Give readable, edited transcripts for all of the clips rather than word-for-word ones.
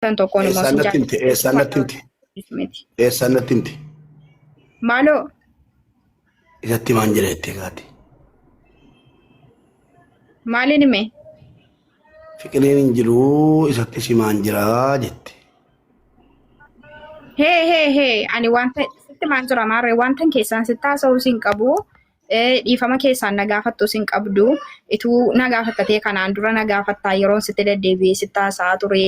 Tan tokkoon immoo Eessaan si natti himte? Eessaan natti himte? jaalladhu miti. Eessaan natti himte? Maaloo Isatti maan jira jettee kaate. maaliin hime? Fiqireen hin jiru isatti simaan jira jette. Hee hee hee ani wanta sitti maan jira maarree wanta keessaan sitti haasa'uu sin qabu. Dhiifama keessaan na gaafattus hin qabdu. Ituu na gaafatta ta'e kanaan dura na gaafattaa yeroon sitti deddeebi'ee sitti haasa'aa ture.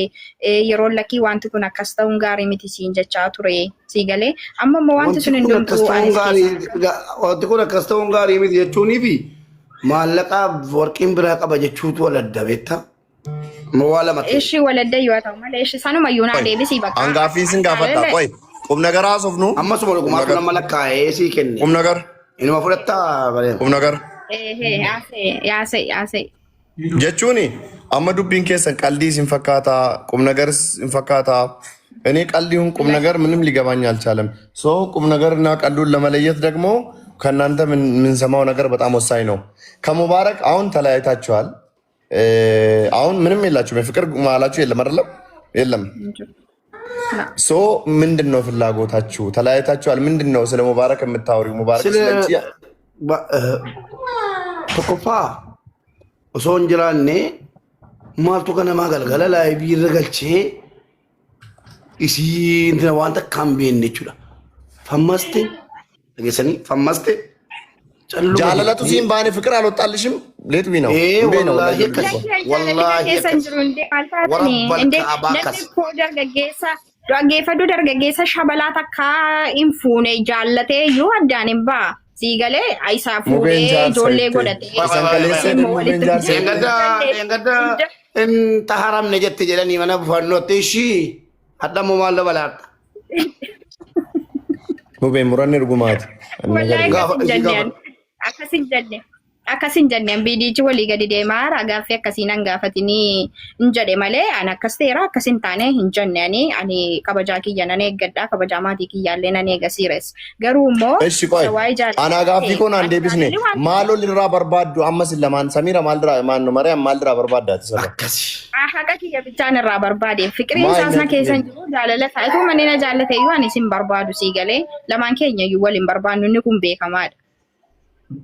Yeroon lakkii wanti kun akkas ta'uun gaarii miti siin jechaa ture. Sii galee. Amma immoo wanti Wanti sun kun akkas hundumtuu ta'uun anis gaarii keessaa wanti kun akkas ta'uun gaarii miti jechuunii fi maallaqaaf warqiin biraa qaba jechuutu wal adda beektaa. Amma waa lama ta'e. Ishi waladda yoo ta'u malee ishi sanuma iyyuu naa Qoy. deebisii bakka. Hangaaffiin sin gaafadha. Jaalala Qoy. Qubna gara haasofnu. Amma suma Qubna dhugumaatu gara. nama lakkaa'ee sii kenne. Qubna gara. Inuma fudhattaa bareeda. Qubna gara. Eehee yaasee yaasee yaasee. Jechuun amma dubbiin keessan ቀልድ isin fakkaata ቁም ነገር hin fakkaata። እኔ ቀልድ ይሁን ቁም ነገር ምንም ሊገባኝ አልቻለም። ሶ ቁም ነገርና ቀልዱን ለመለየት ደግሞ ከእናንተ የምንሰማው ነገር በጣም ወሳኝ ነው። ከሙባረክ አሁን ተለያይታችኋል። አሁን ምንም የላችሁም። የፍቅር መሀላችሁ የለም አይደለም? የለም። ሶ ምንድን ነው ፍላጎታችሁ? ተለያይታችኋል። ምንድን ነው ስለ ሙባረክ የምታወሪው? ሙባረክ ስለ ስለ አንቺ tokkoffaa osoo hin jiraanne maaltu ganamaa galgala laayibii irra galchee isii intina waan takka hin beekne jechuudha. Fammaste dhageessanii fammaste calluma jaalalatu jettee siin baane ፍቅር አልወጣልሽም። ሌት ዊ ነው ee እንዴ ነው wallaahi akkas Lakki jaalalli wallaahi keessa hin akkas jiru indee maal taatanii warabbal indee kaabaa namni akkas koo dargaggeessa dhaggeeffadhu dargaggeessa shabalaa takka hin fuune jaallatee iyyuu addaan hin ba'a. Sii galee isaa Mubeen fuudhee jaarsa ijoollee itti. godhatee Isan kaleessa immoo mubeen walitti jaarsa itti. Dheengadda dheengadda hin xaharamne jette jedhanii mana bufannootti ishii hadhammoo maal dabalaadha. Mubeen muranni dhugumaati. Wallaahi Gaafa akkas hin isii jenne gaafa akkas hin jenne akkas hin jenne biidichi walii gadi deemaa jira gaaffii akkasii nan gaafatinii hin jedhe malee ani akkas ta'eera akkas hin taane hin jenne ani ani kabajaa kiyya nan eeggadha kabajaa maatii kiyyaallee nan eega siires garuu immoo እሺ ቆይ isa waa'ee አና jaalalaa gaaffii ta'e koo naan ani deebisne jaalalli waan maal ol irraa barbaaddu ammas lamaan Samiira maal irraa maal Mariyaam maal irraa barbaaddaati sirra akkasi. Haqa kiyya bichaan irraa barbaade fiqiriin maa isaas inni na keessa hin jiru jaalala isaa itoo manni na jaallate iyyuu ani isin barbaadu sii galee lamaan keenya iyyuu wal hin barbaannu inni kun beekamaadha.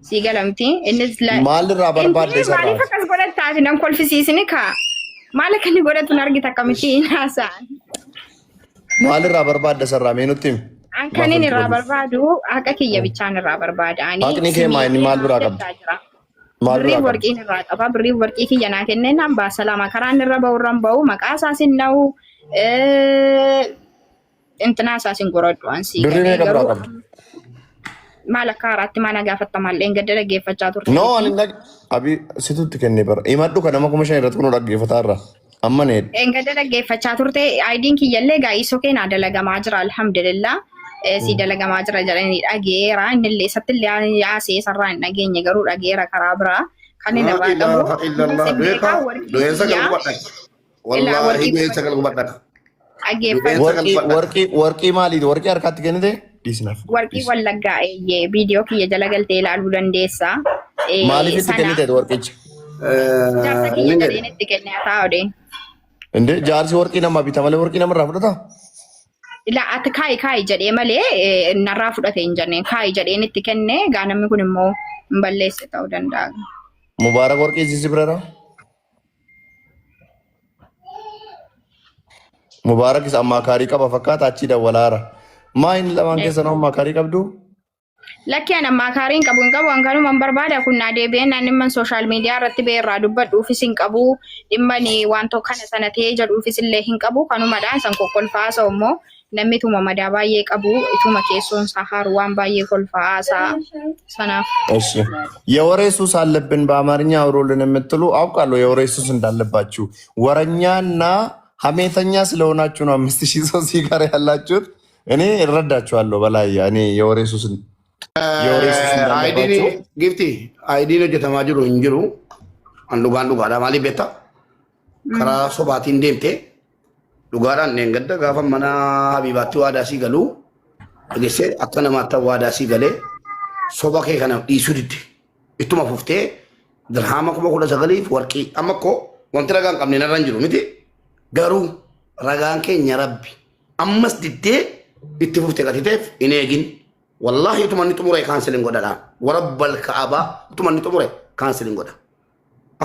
Sii galamti innis maal irraa barbaadde Inti maaliif isarraati akkas godhatta ati nan kolfisiisini kaa maal akka inni godhatu hin argita akkamitti hin haasa'an. maal irraa barbaadda isarraa mee nutti himi An maaf kanin walitti irraa godhu barbaadu haqa kiyya bichaan irraa barbaada. Ani haqni si kee maa inni miidhee maal maal biraa qabda jechaa jira. maal Birriin biraa qabda warqiin irraa qaba. Birriin warqii kiyya naa kennee naan baasa lama. Karaan irra ba'u irra hin ba'u. Maqaa isaas hin dha'u. Intinaa isaas hin goradhu an sii birrii galee meeqa biraa garuu qabda maal akka haaraatti maana gaafatta maal gadda dhaggeeffachaa turte no miti. ani dhag abi situtti kenne bara himadhu kan nama 5,000 irratti kunuu dhaggeeffataa irra amma needha Gadda dhaggeeffachaa turte aayidiin kiyyallee gaa'isoo keenaa dalagamaa jira alhamdulillah. Si dalagamaa jira jedhanii dhageera. Innillee isattillee yaasee isarraa hin dhageenye garuu dhageera karaa biraa kan inni Laa irraa qabu. ilaaha illallah Innis hin beekaa beekaa warqii du'een sagal kiyyaa gubadha. ilaa Wallaahi warqii du'een sagal gubadha. dhaggeeffadhu. Du'een sagal warqii gubadha. warqii warqii maaliiti warqii harkaatti kennite dhiisnaaf Warqii dhiis wallaggaa eeyyee viidiyoo kiyya jala galtee ilaaluu dandeessa. maaliif itti Sana kennite warqicha jaarsa kiyya Inni jedheen jedhe itti kenne haa ta'u dee. እንዴ jaarsi warqii nama bita malee warqii namarraa fudhata Ilaa ati kaayi kaayi jedhee malee narraa fudhate hin jenneen kaayi jedheen itti kenne gaa namni kun immoo hin balleesse ta'uu danda'a. Mubaarak warqii sisi bira Mubaarak isa ammaakaarii qaba fakkaata achii dawwalaara. Maa inni lamaan keessan ammaakaarii qabdu? Lakki ani ammaakaarii hin qabu hin qabu an kanuma hin barbaada kun naa deebi'een naan dhimma sooshaal miidiyaa irratti ba'e irraa dubbadhuufis hin qabu dhimma ni waan tokko kana sana ta'ee jedhuufis illee hin qabu kanumadhaan san kokkolfaa haasa'u immoo namni ituma madaa baay'ee qabu ituma keessoon isaa haaru waan baay'ee kolfaa haasa'a sanaaf. እሺ የወሬ ሱስ አለብን በአማርኛ አውሮልን የምትሉ አውቃለሁ፣ የወሬ ሱስ እንዳለባችሁ ወረኛና ሀሜተኛ ስለሆናችሁ ነው 5,000 ሰው እዚህ ጋር ያላችሁት። እኔ እረዳችኋለሁ። በላይ እኔ የወሬ ሱስ Aayidiin እንዳለባችሁ gifti aayidiin hojjetamaa jiru hin jiru. An dhugaan dhugaadha maaliif beektaa? Karaa sobaatiin deemte dhugaadhaan dheengadda gaafa mana Habiibaatti waadaa sii galuu dhageessee akka namaatti waadaa sii galee soba kee kana dhiisuu didde. Ittuma fuftee dirhaama 19,000f warqii amma koo wanti ragaa hin qabne narra hin jiru miti. Garuu Ragaan keenya Rabbi. Ammas diddee itti fufte gatiteef hin eegin. Wallaahi utuma inni xumure cancel hin godhadha. Warabbal ka'abaa utuma inni xumure cancel hin godha.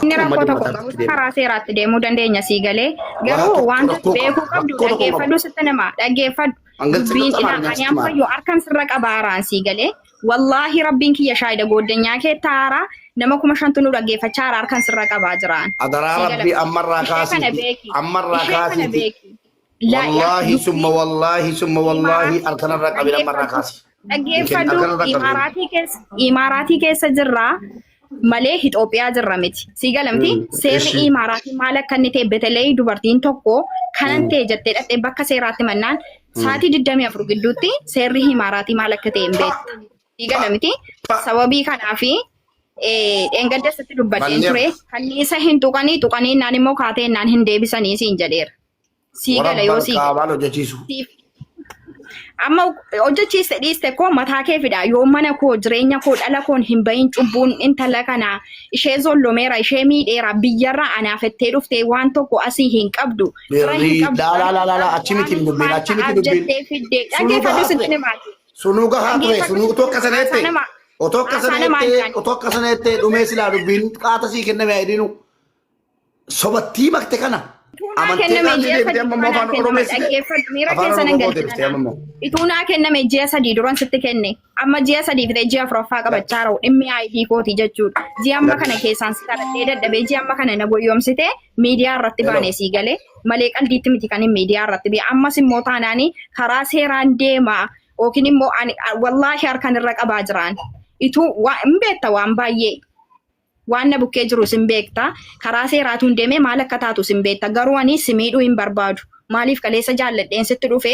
Inni Akkuma rakkoo tokko mataa qabu deema. Karaa seeraatti deemuu dandeenya sii galee. Waa Garuu tokko wanta rakkoo beekuu qaba. qabdu Rakkoo tokko qabu. dhaggeeffadhu sitti nama dhaggeeffadhu. Hangal Dubbiin sirra ilaa qabaara ani amma nyaachiti yoo harkan sirra qabaaraan sii galee. Wallaahi Rabbiin kiyya shaayida gooddanyaa kee taara nama 5000tu nu dhaggeeffachaa jira harkan sirra qabaa jiraan. Adaraa Sii gala. Rabbii ammarraa Ishee kana kaasiiti. beeki. Ammarraa Ishee kana kaasiiti. beeki. Laa yaa Wallaahi summa dubbiin wallaahi summa wallaahi imaaraatii halkanarraa qabin ammarraa dhaggeeffadhu kaasi. Hin kenn dhaggeeffadhu halkanarraa qabin. Imaaraatii keessa jirraa malee Itoophiyaa jirra miti. Sii galamti seerri Eshi. imaaraatii maal akka inni ta'e betelee dubartiin tokko kanan ta'e jettee dhaqxee bakka seeraatti mannaan sa'aatii 24 gidduutti seerri imaaraatii maal akka ta'e hin beekta. Sii galamti sababii kanaafi dheengadda sitti dubbadheen ture Balleerra. kanniisa hin tuqanii tuqanii naan immoo kaatee naan hin deebisanii siin jedheera. Sii gala yoo Warabbal sii gala. kaabaan hojjechiisu. Siif amma hojjechiiste dhiiste koo mataa kee fida yoo mana koo jireenya koo dhala koon hin bahin cubbuun intala kanaa ishee zollomeera ishee miidheera biyyarraa anaafettee dhuftee waan tokko asii hin qabdu fira hin Birrii qabdu laa waan laa hin laa laa laa qabdu achi waan miti dubbiin maal achi miti ta'aaf dubbiin. jettee fiddee Sunuu dhaggeeffadhu gahaa sitti ture. himaati Sunuu gahaa ture. dhaggeeffadhu Sunuu sitti otoo akka hima sana haasaa jette nama otoo akka haasaa sana namaa hin jette taane. otoo akka sana jette dhumee silaa dubbiin qaata sii kenname ayidinu sobattii makte kana Ituu naa amantee kenname kaatee ji'a deebitee 3 amma dura immoo naa afaan kenname oromeessite dhaggeeffadhu miira afaan keessa nan oromoo galchina deebistee naa. amma immoo. Ituu naa kenname ji'a 3 duran sitti kenne amma ji'a 3 fixee ji'a 4ffaa qabachaa jiru dhimmi ID kooti jechuudha. Ji'a amma kana keessaan si kadhadhee dadhabee ji'a amma kana na goyyomsite miidiyaa irratti Hello. baane sii galee malee qaldiitti miti kan hin miidiyaa irratti ba'e ammas immoo taanaani karaa seeraan deema yookiin immoo ani wallaahi harkan irra qabaa jiraan. Ituu waa hin beekta waan baay'ee. Waan na bukkee jiru sin beekta. Karaa seeraatuun deemee maal akka taatu sin beekta. Garuu ani si miidhuu hin barbaadu. Maaliif kaleessa jaalladheen sitti dhufe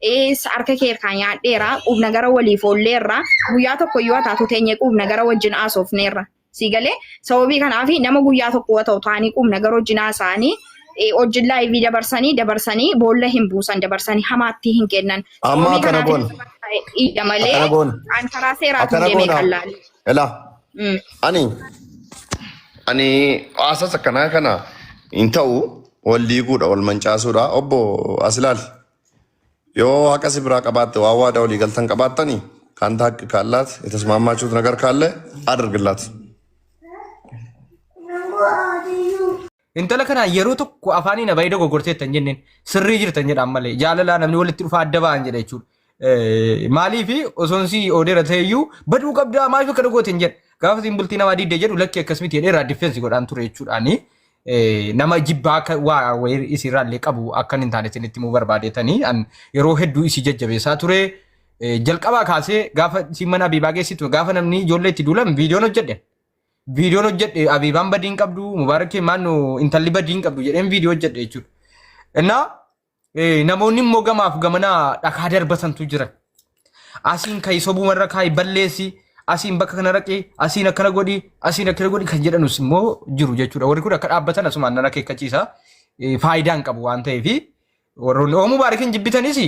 eessa harka kee irraa nyaadheera quubna gara waliif oolleerra guyyaa tokko iyyuu ataatu teenyee quubna gara wajjin haasofneerra. Sii galee sababii kanaaf nama guyyaa tokko yoo ta'u taanii quubna gara wajjin haasa'anii wajjin laayivii dabarsanii dabarsanii boolla hin buusan dabarsanii hamaatti hin kennan. Amma Sababii akkana kanaaf goona. iyya malee Akkana goona. an karaa seeraatuun Akkana deemee goona. qallaali. Elaa. Ani ani haasas akkanaa kana hin ta'u wal diiguudha wal mancaasuudha obbo Asilaal yoo haqa si biraa qabaatte waan waadaa walii galtan qabaattani ከአንተ ሀቅ ካላት የተስማማችሁት ነገር ካለ አድርግላት። Intala kana yeroo tokko afaaniin abayii dogoggorteetta hin jenneen sirrii jirtan jedhaan malee jaalalaa namni walitti dhufaa adda ba'an jedha jechuudha. Maaliif osoon si odeera ta'eyyuu baduu qabdaa maaliif akka dhugoote hin jedha. Gaafa isin bultii namaa diidde jedhu lakki akkas miti jedhee irraa diffeensi godhaan ture jechuudhaani. Nama jibbaa akka waa wayii isirraa illee qabu akka hin taane isinitti himuu barbaadetanii an yeroo hedduu isii jajjabeessaa ture. Jalqabaa kaasee gaafa isin mana Abiibaa geessitu gaafa namni ijoollee itti duulan viidiyoon hojjedhe. Viidiyoon hojjedhe Abiibaan badii hin qabdu Mubaarakii maannu intalli badii hin qabdu jedheen viidiyoo hojjedhe jechuudha. Innaa namoonni immoo gamaaf gamanaa dhakaa darbatantu jira. Asiin ka'i sobumarra kaa'i balleessi asiin bakka kana raqi asiin akkana godhi asiin akkana godhi kan jedhanus immoo jiru jechuudha. Warri kun akka dhaabbatan asumaan nan akeekkachiisa. Faayidaa hin qabu waan ta'eef warroonni oo Mubaarakiin jibbitanis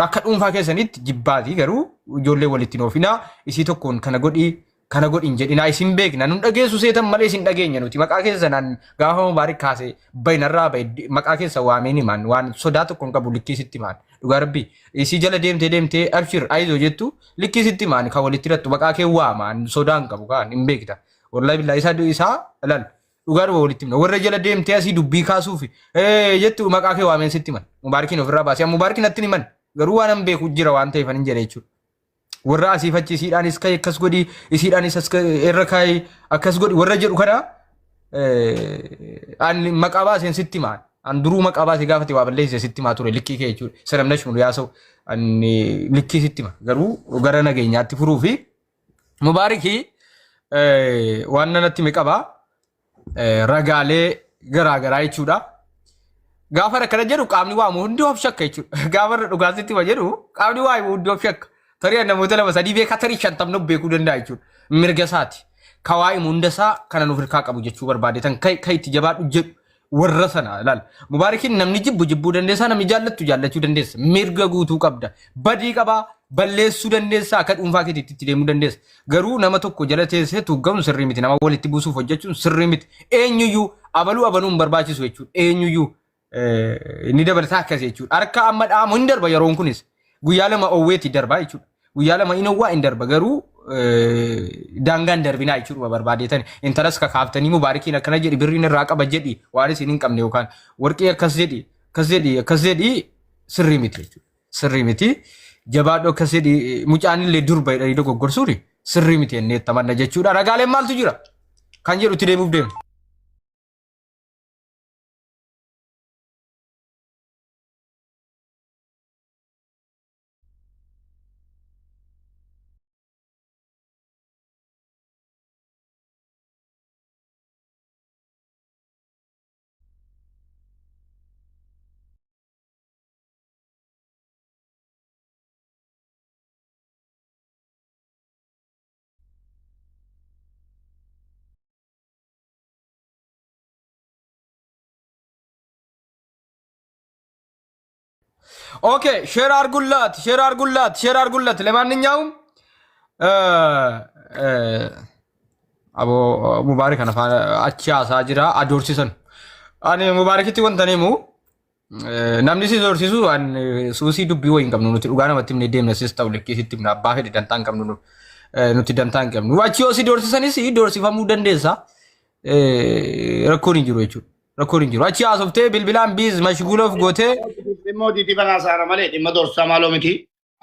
akka dhuunfaa keessanitti jibbaati garuu ijoollee walitti hin oofinaa isii tokkoon kana godhi kana godhi hin jedhinaa isin beekna nun dhageessu seetan malee isin dhageenya nuti maqaa keessanaan gaafa Mubaarik kaase bayinarraa bahe maqaa keessa waameen himaan waan sodaa tokko hin qabu likkii sitti himaan dhugaa rabbii isii jala deemtee deemtee abshir ayizoo jettu likkii sitti himaan kan walitti hidhattu maqaa kee waamaan sodaa hin qabu kaan hin beekta wallahi billaa isaa isaa ilaal Dhugaadhuma walitti himna. Warra jala deemtee asii dubbii kaasuuf jettu maqaa kee waameen sitti himan. Mubaarikiin ofirraa baasee mubaarikiin natti himan. Garuu waan an beeku jira waan ta'eef anin jedhe jechuudha. Warra asiif achi isiidhaanis ka'e akkas godhi isiidhaanis as irra kaa'i akkas godhi warra jedhu kana an maqaa baaseen sitti himaa. An duruu maqaa baasee gaafate waa balleessise sitti himaa ture likkii kee jechuudha. Sanamnash mulu yaasa'u an likkii sitti hima. Garuu gara nageenyaatti furuu fi Mubaariki waan natti hime qaba. Ragaalee garaa garaa jechuudha. Gaafa akkana jedhu qaamni waamu hundi of shakka jechuudha. Gaafa irra dhugaa sitti hima jedhu qaamni waamu hundi of shakka. Tarii namoota lama sadii beekaa tarii shantamni of beekuu danda'a jechuudha. Mirga isaati. Ka waa'imu hunda isaa kana nuuf hirkaa qabu jechuu barbaade tan kan itti jabaadhu jedhu warra sana ilaal. Mubaarakiin namni jibbu jibbuu dandeessa, namni jaallattu jaallachuu dandeessa. Mirga guutuu qabda. Badii qabaa, balleessuu dandeessa, akka dhuunfaa keetiitti itti deemuu dandeessa. Garuu nama tokko jala teessee tuuggamuun sirrii miti. Nama walitti buusuuf hojjechuun sirrii miti. Eenyuyyuu abaluu abaluu hin barbaachisu jechuudha. Eenyuyyuu. Inni dabalataa akkas jechuudha. Harka amma dhaamu hin darba yeroon kunis. Guyyaa 2 owweeti darba jechuudha. Guyyaa 2 hin owwaa hin darba garuu daangaan darbinaa jechuudha barbaadeetani. Intalas kakaaftanii mubaarikiin akkana jedhi birriin irraa qaba jedhi waan isin hin qabne yookaan warqii akkas jedhi akkas jedhi akkas jedhi sirrii miti jechuudha. Sirrii miti. Jabaadhu akkas jedhi mucaan illee durba jedhanii dogoggorsuuni sirrii miti jennee itti amanna jechuudha. Ragaaleen maaltu jira? Kan jedhu itti deemuuf deema. ኦኬ ሼር አርጉላት፣ ሼር አርጉላት፣ ሼር አርጉላት። ለማንኛውም አቦ ሙባሪክ kana faana achi haasaa jira adoorsisan. Ani Mubaarikitti wanta himu namni si doorsisu waan suusii dubbii wayii hin qabnu nuti dhugaa namatti himnee deemna sis ta'u likkii sitti himna abbaa fedhe dantaa hin qabnu nuti dantaa hin qabnu. Achi yoo si doorsisanis doorsifamuu dandeessa. Rakkoon hin jiru jechuudha. Rakkoon hin jiru. Achi haasoftee bilbilaan biiz mashguula of gootee Dhimma hojiitii banaa saara malee dhimma doorsisaa maaloo miti.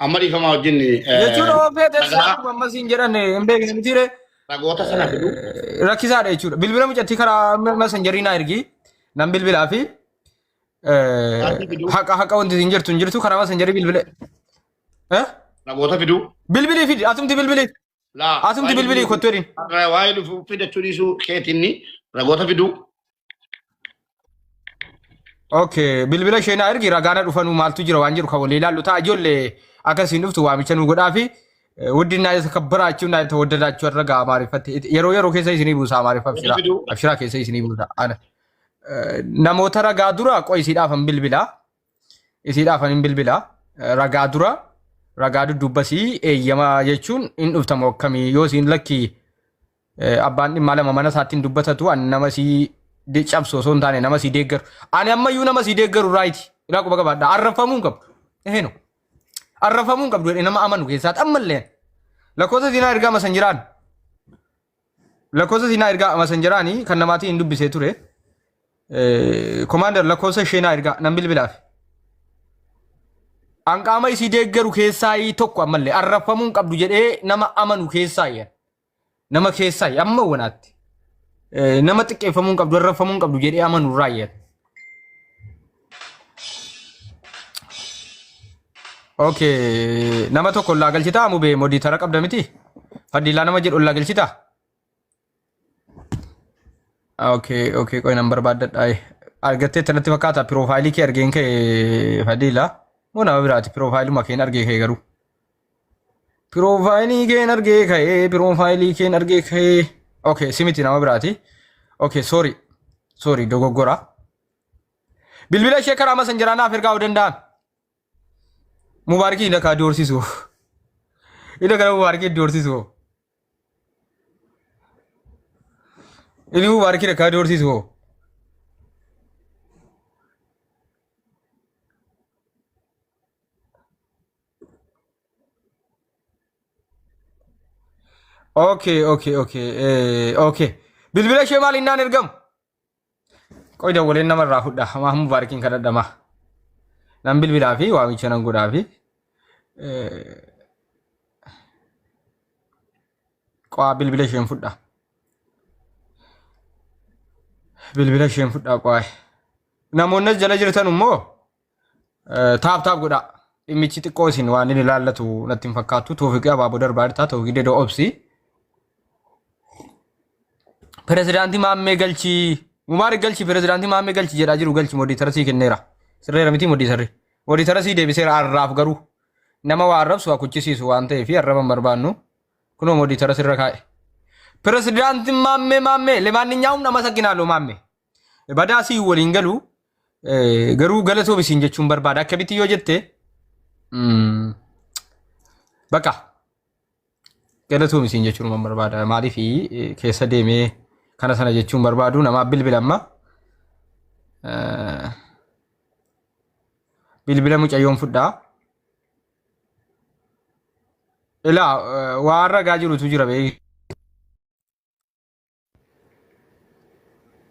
Amma dhiifamaa wajjin jechuun oofee ragaa akkuma ammas hin jedhan hin beekne mitiire ragoota sana fidu. rakkisaadha jechuudha. Bilbila mucattii karaa masanjarii naa ergi nan bilbilaa fi Sa'aatii fiduu. haqa haqa wanti hin jirtu hin jirtu karaa masanjarii bilbile. Ragoota fiduu. Bilbilii fidi atumti bilbilii Laa atumti waa'ee bilbilii dhufuu kottu jedhin. waa'ee dhufuu fidachuu dhiisuu keetinni ragoota fiduu. Okay, bilbila ishee naa ergi ragaana dhufanuu maaltu jira waan jedhu kan walii ilaallu ta'a ijoollee akka isin dhuftu waamicha nu godhaa fi ውድና የተከበራችሁ እና የተወደዳችሁ አድረጋ አማሪፈት yeroo yeroo keessa isinii buusa amaariffa Ragoota abshiraa fiduu. abshiraa keessa isinii buusa ana namoota ragaa dura qoy isiidhaaf hin bilbila isiidhaaf hin bilbila ragaa dura ragaa duddubbasii eeyyama jechuun hin dhuftamu akkamii yoo isiin lakki Abbaan dhimmaa 2 mana isaatti hin dubbatatu ani nama sii cabsu osoo hin taane nama sii deeggaru. Ani ammayyuu nama sii deeggaru raayiti. Ilaa quba qabaadha. Arrafamuu hin qabdu. Eheeno. Arrafamuu hin qabdu jedhee nama amanu keessaatti ammallee. Lakkoofsa siinaa ergaa masanjiraan. Lakkoofsa siinaa ergaa masanjiraani kan namaatiin hin dubbisee ture. Komaander lakkoofsa ishee naa ergaa nan bilbilaaf. An qaama isii deeggaru keessaa tokko ammallee arrafamuu hin qabdu jedhee nama amanu keessaa. Nama keessaa amma wanaatti nama xiqqeeffamuu hin qabdu arrabfamuu hin qabdu jedhee amanu irraa ayyan. Okay, nama tokko ollaa galchitaa mubee modiitara qabda miti? Faddiilaa nama jedhu ollaa galchitaa? Okay, okay, qoy nan barbaaddadha. Argattee natti fakkaata piroofaayilii kee argeen ka'e Faddiilaa. Moo nama biraati piroofaayiluma keen argee ka'e garuu. Piroofaayilii keen argee ka'ee piroofaayilii keen argee ka'ee. Okay, si miti nama biraati. Okay, sorry. Sorry, dogoggora. Bilbila ishee karaa masanjaraa naaf ergaa yoo danda'an. Mubaarikii inni akka doorsisu. Inni kana mubaarikii doorsisu. Inni mubaarikii akka doorsisu. Okay, okay, okay, okay. Bilbila ishee maaliin naan ergamu? Qoy dawwaleen namarraa fudha. Hamaa mubaarakiin kadhadhama. Nan bilbilaa fi waamicha nan godhaa fi qo'aa bilbila isheen fudha. Bilbila isheen fudha qo'aa. Namoonni as jala jirtan immoo Taap taap godhaa. Dhimmichi xiqqoo isin waan inni ilaallatu natti hin fakkaatu. Toofiqii abaaboo darbaa jirta. Toofiqii dedoo obsi. Pirezidaantii Maammee galchii. Mubaarik galchii pirezidaantii Maammee galchi jedhaa jiru galchi moodiitara sii kenneera. Sirreera miti moodiitarri. Moodiitara sii deebiseera arraaf garuu. Nama waa arrabsu waa kuchisiisu waan ta'eef arraba hin barbaannu. Kunoo moodiitara sirra kaa'e. Pirezidaantiin Maammee Maammee lemaanninyaa'uun nama sagginaaloo Maammee. Badaa sii waliin galu garuu galatoomi siin jechuun barbaada. Akkamitti yoo jette bakka galatoomi siin jechuun barbaada. Maaliif keessa deemee kana sana jechuun barbaadu namaaf bilbila amma. Bilbila mucayyoon fudhaa. Ilaa waan ragaa jirutu jira bee.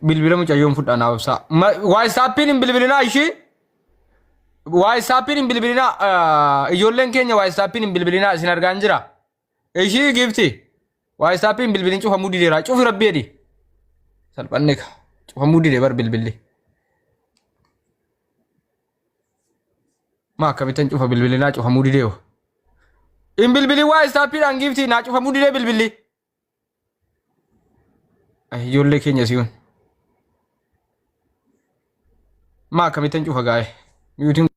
Bilbila mucayyoon fudhaa naa obsaa. Waayissaappiin hin bilbilinaa ishii. Waayissaappiin hin bilbilinaa ijoolleen keenya waayissaappiin hin bilbilinaa isin argaan jira. Ishii giifti. Waayissaappiin bilbilin cufamuu dideera. Cufi rabbi jedhi. Salphanne ka. Cufamuu dide bar bilbilli. Maa akkamittan cufa bilbilli naa cufamuu didee hoo. Hin bilbilin waayissaappiidhaan giifti naa cufamuu didee bilbilli. Ay, Ijoollee keenya si'uun. Maa akkamittan cufa gaa'e. Miyuutiin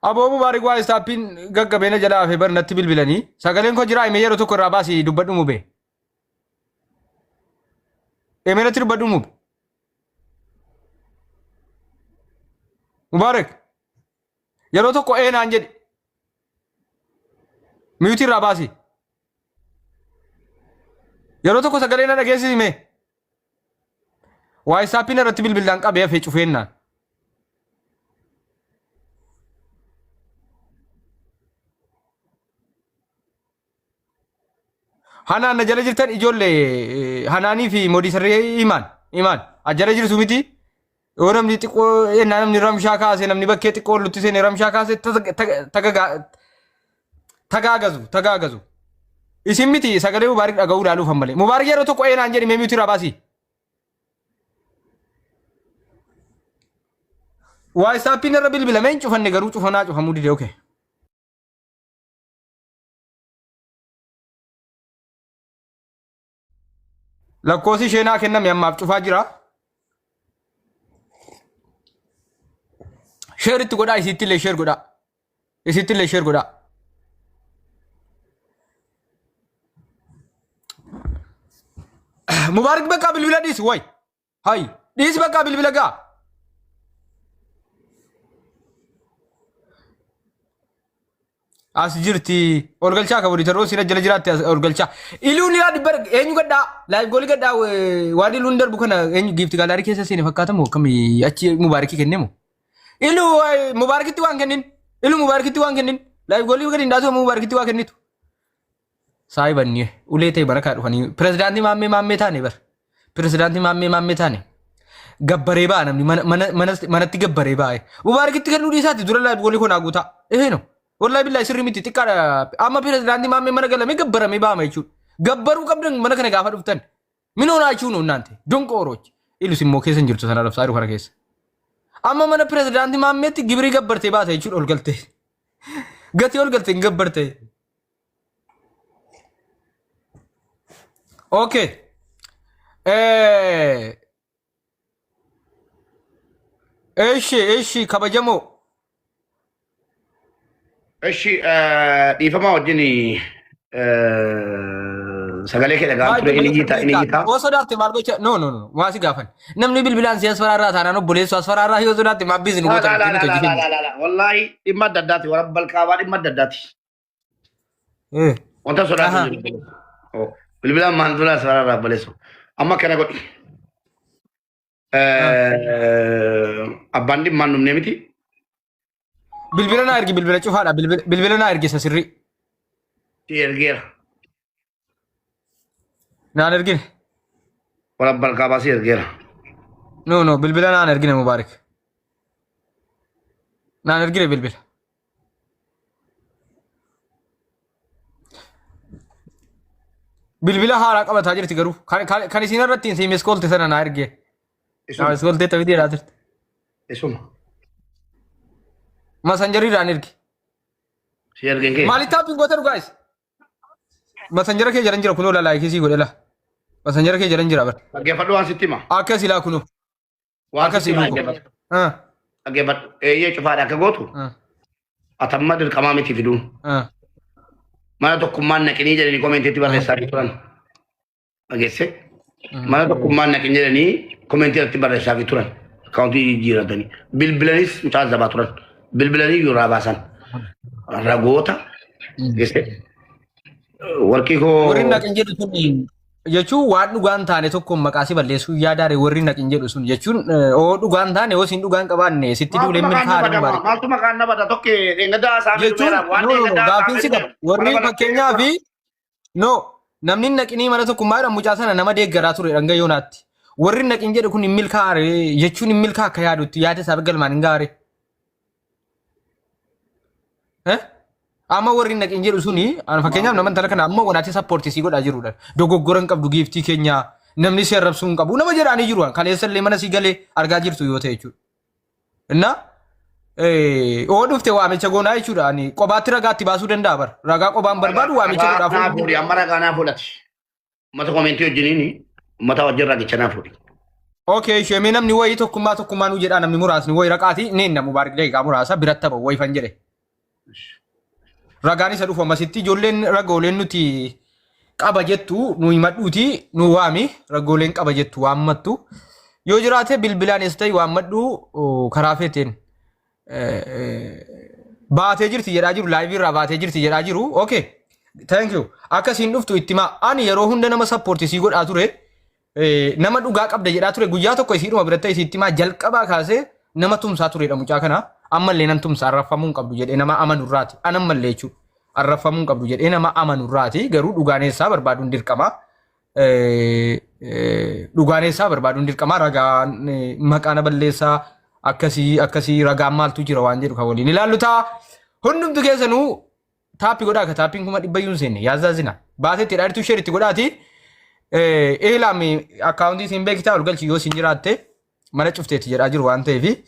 Aboo Mubaarik waa istaappiin gaggabeena jalaa hafe bar natti bilbilanii. Sagaleen koo jiraa himee yeroo tokko irraa baasii dubbadhu mube. Himee natti dubbadhu mube. Mubaarik yeroo tokko ee naan jedhi. Miyuutii irraa baasi. Yeroo tokko sagalee na dhageessisi mee. Waayisaappiin irratti bilbilaan qabee hafee cufeennaan. Hanaan na jala jirtan ijoollee Hanaanii fi Modii Sarree himaan himaan jala jirtu miti. Yoo namni xiqqoo ennaa namni ramshaa kaase namni bakkee xiqqoo lutti seene ramshaa kaase tagaagazu tagaagazu. Isin miti sagalee Mubaarik dhaga'uu ilaaluuf malee. Mubaarik yeroo tokko eenaan jedhi mee mute irraa baasi. Waayisaappiin irra bilbilamee hin cufanne garuu cufanaa cufamuu dide okay. Lakkoofsi ishee naa kenname ammaaf cufaa jira. Sheer itti godhaa isiitti illee sheer godhaa. Isiitti illee sheer godhaa. Mubaarik bakka bilbila dhiisi way. Hay dhiisi bakka bilbila gaa. As jirti ol galchaa ka monitoroo sira jala jiraatti as ol galchaa. Iluun yaa dhibba eenyu gadhaa laayif goolii gadhaa waan iluun darbu kana eenyu giifti gaalaarii keessa seene fakkaatamu akkamii achi mubaarikii kennemu. Iluu mubaarikitti waan kennin iluu mubaarikitti waan kennin laayif goolii gadi hin daatu mubaarikitti waa kennitu. Saayibanni ulee ta'e barakaa dhufanii pirezidaantii maammee maammee taane bar pirezidaantii maammee maammee taane gabbaree ba'a namni mana mana mana- manatti gabbaree ba'a. Mubaarakitti kennuu dhiisaati dura laayif goolii konaa guutaa. Eheeno wallahi billahi sirrii miti xiqqaadha amma pirezidaantii maammee mana galamee gabbaramee ba'ama jechuudha. Gabbaruu qabdan mana kana gaafa dhuftan minoonaa jechuun onnaante donqooroochi. Ilus immoo keessa hin jirtu sana rabsaa jiru kana keessa. Amma mana pirezidaantii maammeetti gibirii gabbartee baata jechuudha ol galtee. Gatii ol galtee hin gabbartee. Okay. Eshi, eshi, kabajamoo. Eshi dhiifama wajjin sagalee kee dhagaan ture inni iyyitaa inni iyyitaa. Yoo sodaatte maal gocha? No, no, no. Waa si gaafan. Namni bilbilaan si as faraarraa taanaan obboleessu as faraarraa yoo sodaatte maal biizi nu Laa goota laa miti laa nuti laa hojii laa keenya. laa laa wallahi dhimma adda addaati warabbal kaabaa dhimma adda addaati. Wanta sodaatu Aha. hin jiru. Oh, Bilbilaan maal dura sarara obboleessu. Amma akkana godhi. Abbaan dhimmaan dhumne miti. Bilbila naa ergi bilbila cufaadha bilbila bilbila naa ergi isa sirrii. Si ergeera. Naan ergine. Warabbal kaabaa si ergeera. No no bilbila naan ergine Mubaarik. Naan ergine bilbila. Bilbila haaraa qabataa jirti garuu kan kan kan isin irratti hin siimis koolte sana naa ergee. Naa Isuma. iskooltee taphitee dhaa turte. Isuma. Masanjarii irraan ergi. Si ergeen kee. Maalitti taappiin goota dhugaayis? Masanjara kee jalan jira kunoo laalaayikii sii godhe laa. Masanjara kee jalan jira bar. Dhaggeeffadhu waan sitti hima. Akka silaa kunoo. Waan Akka sitti hima siluu koo. dhaggeeffadhu. Dhaggeeffadhu. Eeyyee cufaadha akka gootu. Atamma dirqamaa miti fiduun. Mana tokkummaan naqinii jedhanii komeentiitti barreessaa turan. Dhageesse? Mana tokkummaan naqin jedhanii komentii irratti barreessaa fi turan. Akkaawuntii jijjiiratanii. Bilbilanis mucaa zabaa turan. Bilbilanii iyyuu irraa baasan. Ragoota. Dhageesse? Warqii koo. Warri naqin jedhu sun jechuun waan dhugaan taane tokkoon maqaa si balleessuu yaadaare warri naqin jedhu sun jechuun oo dhugaan taane oo siin dhugaan qabaanne sitti Maaltu duulee maqaan na milkaa'aa bada? Mubaarik. Maaltu maqaan na bada? Tokke dheengaddaa haasa'aa Jechuun dhumeera. Waan no no no dheengaddaa gaaffiin si haasa'aa qaba. Warri mana fakkeenyaa fi no namni hin naqinii mana tokkummaa jedhamu mucaa sana nama deeggaraa ture dhanga yoonaatti. Warri hin naqin jedhu kun hin milkaa'are jechuun hin milkaa'a akka yaadutti yaada isaa galmaan hin gaare. Eh? Amma warri hin naqin jedhu suni ani fakkeenyaaf nama intala kana amma wanaatti sappoortii sii godhaa jirudha. Dogoggora hin qabdu giiftii keenya namni si arrabsuu hin qabu nama jedhaanii jiru. Kaleessa illee mana sii galee argaa jirtu yoo ta'e jechuudha. Inna oo dhufte waamicha goonaa jechuudha. Ani qobaatti ragaa itti baasuu danda'a bara. Ragaa qobaan barbaadu waamicha Ragaa godhaa naa fuudhu. fuudhi. Amma ragaa naa fuudhati. Uummata komentii wajjiniin uummata wajjin ragicha naa fuudhi. Okay, ishee mee namni wayii tokkummaa tokkummaa nuu jedhaa namni muraasni wayii raqaati ni inna mubaarik daqiiqaa muraasa biratti hafa wayii fan jedhe. Ragaan isa dhufu ammasitti ijoolleen ragooleen nuti qaba jettu nu himadhuuti nu waami ragooleen qaba jettu waammattu yoo jiraate bilbilaanis ta'e waammadhu karaa feeteen baatee jirti jedhaa jiru laayivii irraa baatee jirti jedhaa jiru okay thank you akka siin dhuftu itti himaa ani yeroo hunda nama sappoorti sii godhaa ture nama dhugaa qabda jedhaa ture guyyaa tokko isiidhuma biratti isiitti himaa jalqabaa kaasee nama tumsaa turedha mucaa kana ammallee nan tumsa arrafamuu hin qabdu jedhee nama amanurraati an ammallee jechuudha arrafamuu hin qabdu jedhee nama amanurraati garuu dhugaan eessaa barbaaduun dirqama dhugaan eessaa barbaaduun dirqama ragaan maqaa na balleessaa akkasii akkasii ragaan maaltu jira waan jedhu kan waliin ilaallu ta'a hundumtu keessanuu Taappi godhaa ka taappiin 100,000 iyyuu hin seenne yaazzaazina. Baatetti dha sheer itti godhaati. Eelaami akkaawuntii siin beektaa ol galchi yoo siin jiraatte mana cufteetti jedhaa jiru waan ta'eef.